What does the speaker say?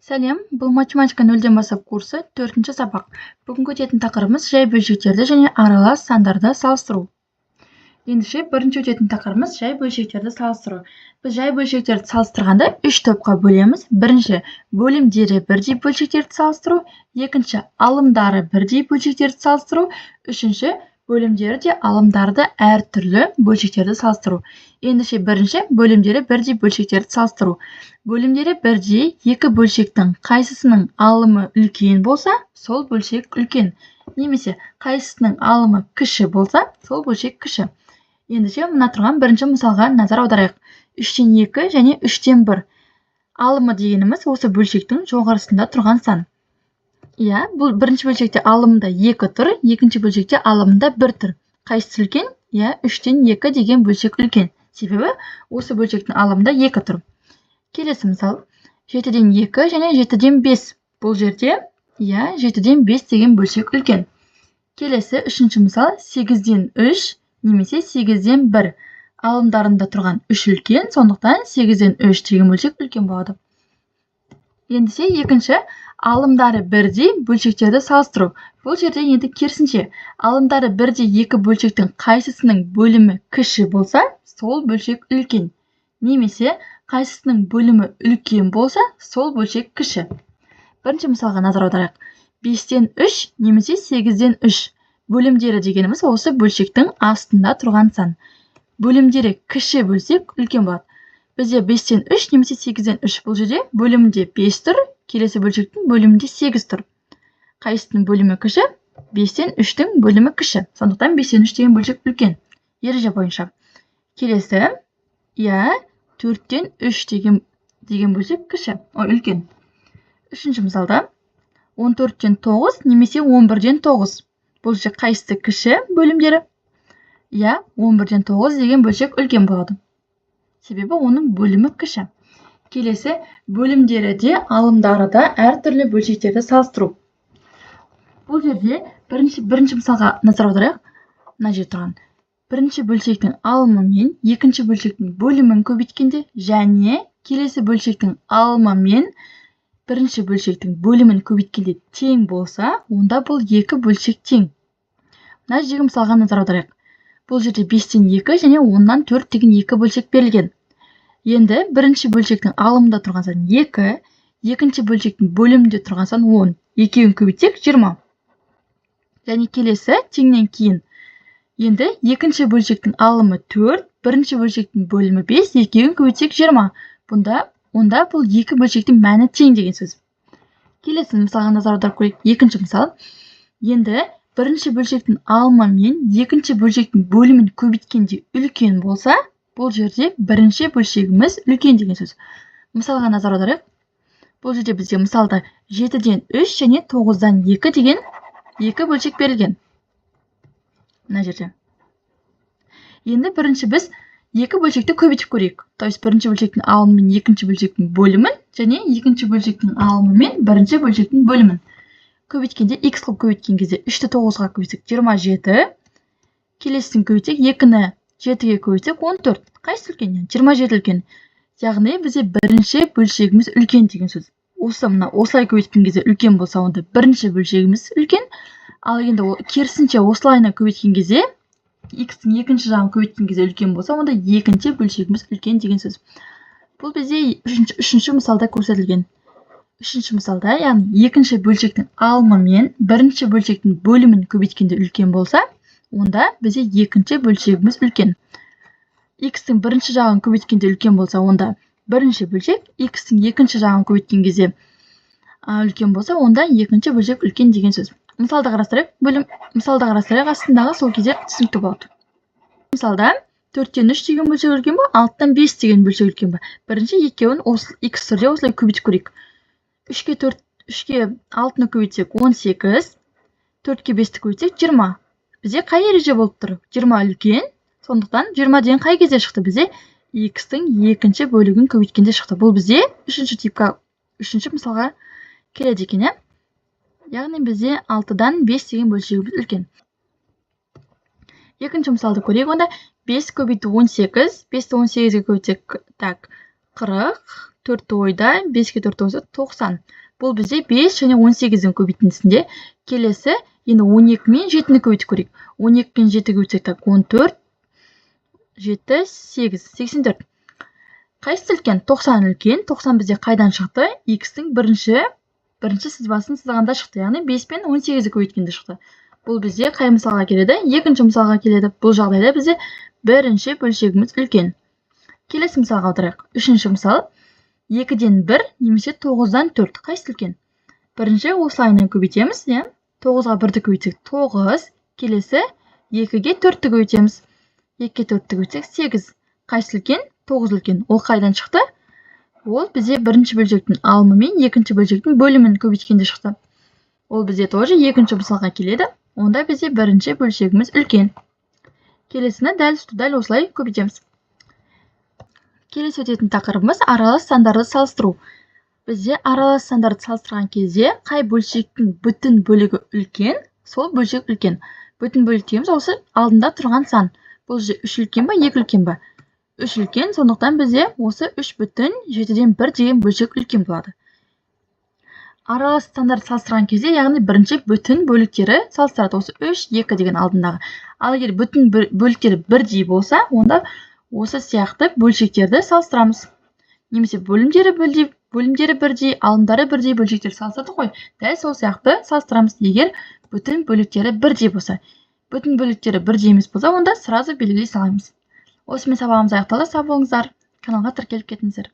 Сәлем! Бұл «Математика нөлден бастап» курсы, төртінші сабақ. Бүгінгі өтетін тақырыбымыз: жай бөлшектерді және аралас сандарды салыстыру. Ендеше, бірінші өтетін тақырыбымыз: жай бөлшектерді салыстыру. Біз жай бөлшектерді салыстырғанда үш топқа бөлеміз. Бірінші, бөлімдері бірдей бөлшектерді салыстыру. Екінші, алымдары бірдей бөлшектерді салыстыру. Үшінші, бөлімдері де, алымдары да әртүрлі бөлшектерді салыстыру. Ендеше, бірінші, бөлімдері бірдей бөлшектерді салыстыру. Бөлімдері бірдей екі бөлшектің қайсысының алымы үлкен болса, сол бөлшек үлкен немесе қайсысының алымы кіші болса, сол бөлшек кіші. Ендеше, мына тұрған бірінші мысалға назар аударайық: 2/3 және 1/3. Алымы дегеніміз — осы бөлшектің жоғарысында тұрған сан, иә. Бұл бірінші бөлшекте алымында екі тұр, екінші бөлшекте алымында бір тұр. Қайсысы үлкен? Иә, 2/3 деген бөлшек үлкен, себебі осы бөлшектің алымында екі тұр. Келесі мысал: 2/7 және 5/7. Бұл жерде, иә, 5/7 деген бөлшек үлкен. Келесі үшінші мысал: 3/8 немесе 1/8. Алымдарында тұрған үш үлкен, сондықтан 3/8 деген бөлшек үлкен болады. Ендеше, екінші, алымдары бірдей бөлшектерді салыстыру. Бұл жерде енді керісінше: алымдары бірдей екі бөлшектің қайсысының бөлімі кіші болса, сол бөлшек үлкен немесе қайсысының бөлімі үлкен болса, сол бөлшек кіші. Бірінші мысалға назар аударайық: 3/5 немесе 3/8. Бөлімдері дегеніміз — осы бөлшектің астында тұрған сан. Бөлімдері кіші бөлсек үлкен болады. Бізде 3/5 немесе 3/8. Бұл жерде бөлімінде бес тұр, келесі бөлшектің бөлімінде сегіз тұр. Қайсысының бөлімі кіші? 3/5-тің бөлімі кіші, сондықтан 3/5 деген бөлшек үлкен ереже бойынша. Келесі, иә, 3/4 деген бөлшек кіші, ой, үлкен. Үшінші мысалда 9/14 немесе 9/11. Бұл жерде қайсысы кіші бөлімдері? Иә, 9/11 деген бөлшек үлкен болады, себебі оның бөлімі кіші. Келесі, бөлімдері де, алымдары да әртүрлі бөлшектерді салыстыру. Бұл жерде бірінші мысалға назар аударайық. Мына жерде тұрған бірінші бөлшектің алымы мен екінші бөлшектің бөлімін көбейткенде және келесі бөлшектің алымы мен бірінші бөлшектің бөлімін көбейткенде тең болса, онда бұл екі бөлшек тең. Мына жердегі мысалға назар аударайық. Бұл жерде 2/5 және 4/10 деген екі бөлшек берілген. Енді бірінші бөлшектің алымында тұрған сан екі, екінші бөлшектің бөлімінде тұрған сан 10. Екеуін көбейтсек, 20. Және келесі теңнен кейін енді екінші бөлшектің алымы төрт, бірінші бөлшектің бөлімі бес, екеуін көбейтсек, 20. Бұнда, онда бұл екі бөлшектің мәні тең деген сөз. Келесі мысалға назар аударып көрейік. Екінші мысал. Енді бірінші бөлшектің алымы мен екінші бөлшектің бөлімін көбейткенде үлкен болса, бұл жерде бірінші бөлшегіміз үлкен деген сөз. Мысалға назар аударайық. Бұл жерде бізде мысалда 3/7 және 2/9 деген екі бөлшек берілген мына жерде. Енді бірінші біз екі бөлшекті көбейтіп көрейік, то есть бірінші бөлшектің алымы мен екінші бөлшектің бөлімін және екінші бөлшектің алымы мен бірінші бөлшектің бөлімін көбейткенде, x қылып көбейткен кезде, үшті тоғызға көбейтсек, 27. Келесісін көбейтсек, екіні жетіге көбейтсек, 14. Қайсысы үлкен? 27 үлкен, яғни бізде бірінші бөлшегіміз үлкен деген сөз. Осы мына осылай көбейткен кезде үлкен болса, онда бірінші бөлшегіміз үлкен. Ал енді ол керісінше, осылайынан көбейткен кезде, x-тің екінші жағын көбейткен кезде үлкен болса, онда екінші бөлшегіміз үлкен деген сөз. Бұл бізде үшінші мысалда көрсетілген. Үшінші мысалда, яғни екінші бөлшектің алымы мен бірінші бөлшектің бөлімін көбейткенде үлкен болса, онда бізде екінші бөлшегіміз үлкен. X-тің бірінші жағын көбейткенде үлкен болса, онда бірінші бөлшек, x-тің екінші жағын көбейткен кезде үлкен болса, онда екінші бөлшек үлкен деген сөз. Мысалды қарастырайық, бөлім мысалды қарастырайық астындағы, сол кезде түсінікті болады. Мысалда 3/4 деген бөлшек үлкен ба, 5/6 деген бөлшек үлкен ба? Бірінші екеуін осы x түрде осылай көбейтіп көрейік. Үшке төрт, үшке алтыны көбейтсек, 18, төртке бесті көбейтсек, 20. Бізде қай ереже болып тұр? 20 үлкен. Сондықтан 20 деген қай кезде шықты? Бізде x-тің екінші бөлігін көбейткенде шықты. Бұл бізде үшінші типқа, үшінші мысалға келеді екен, иә. Яғни бізде 5/6 деген бөлшегіміз үлкен. Екінші мысалды көрейік онда: бес көбейту 18. Бесті 18-ге көбейтсек, так, 40. Төртті ойда, беске төртті қоссақ, 90. Бұл бізде 5 және 18-дің көбейтіндісінде. Келесі енді 12 мен жетіні көбейтіп көрейік. 12 пен жеті көбейтсек, так, 14, жеті, сегіз, 84. Қайсысы үлкен? 90 үлкен. 90 бізде қайдан шықты? Х-тің бірінші сызбасын сызғанда шықты, яғни 5 пен 18-ді көбейткенде шықты. Бұл бізде қай мысалға келеді? Екінші мысалға келеді. Бұл жағдайда бізде бірінші бөлшегіміз үлкен. Келесі мысалға отырайық. Үшінші мысал: екіден бір немесе тоғыздан төрт, қайсысы үлкен? Бірінші осылайынан көбейтеміз, иә. Тоғызға бірді көбейтсек, тоғыз. Келесі екіге төртті көбейтеміз. Екіге төртті көбейтсек, сегіз. Қайсысы үлкен? Тоғыз үлкен. Ол қайдан шықты? Ол бізде бірінші бөлшектің алымы мен екінші бөлшектің бөлімін көбейткенде шықты. Ол бізде тоже екінші мысалға келеді. Онда бізде бірінші бөлшегіміз үлкен. Келесіні дәл осылай көбейтеміз. Келесі өтетін тақырыбымыз: аралас сандарды салыстыру. Бізде аралас сандарды салыстырған кезде қай бөлшектің бүтін бөлігі үлкен, сол бөлшек үлкен. Бүтін бөлік дегеніміз — осы алдында тұрған сан. Бұл жерде үш үлкен ба, екі үлкен ба? Үш үлкен. Сондықтан бізде осы 3,1 деген бөлшек үлкен болады. Аралас сандарды салыстырған кезде, яғни бірінші бүтін бөліктері салыстырады, осы үш, екі деген алдындағы. Ал егер бүтін бөліктері бірдей болса, онда осы сияқты бөлшектерді салыстырамыз. Немесе бөлімдері бірдей, бөлімдері бірдей, алымдары бірдей бөлшектерді салыстырдық қой, дәл сол сияқты салыстырамыз, егер бүтін бөліктері бірдей болса. Бүтін бөліктері бірдей емес болса, онда сразу белгілей саламыз. Осымен сабағымыз аяқталды. Сау болыңыздар, каналға тіркеліп кетіңіздер.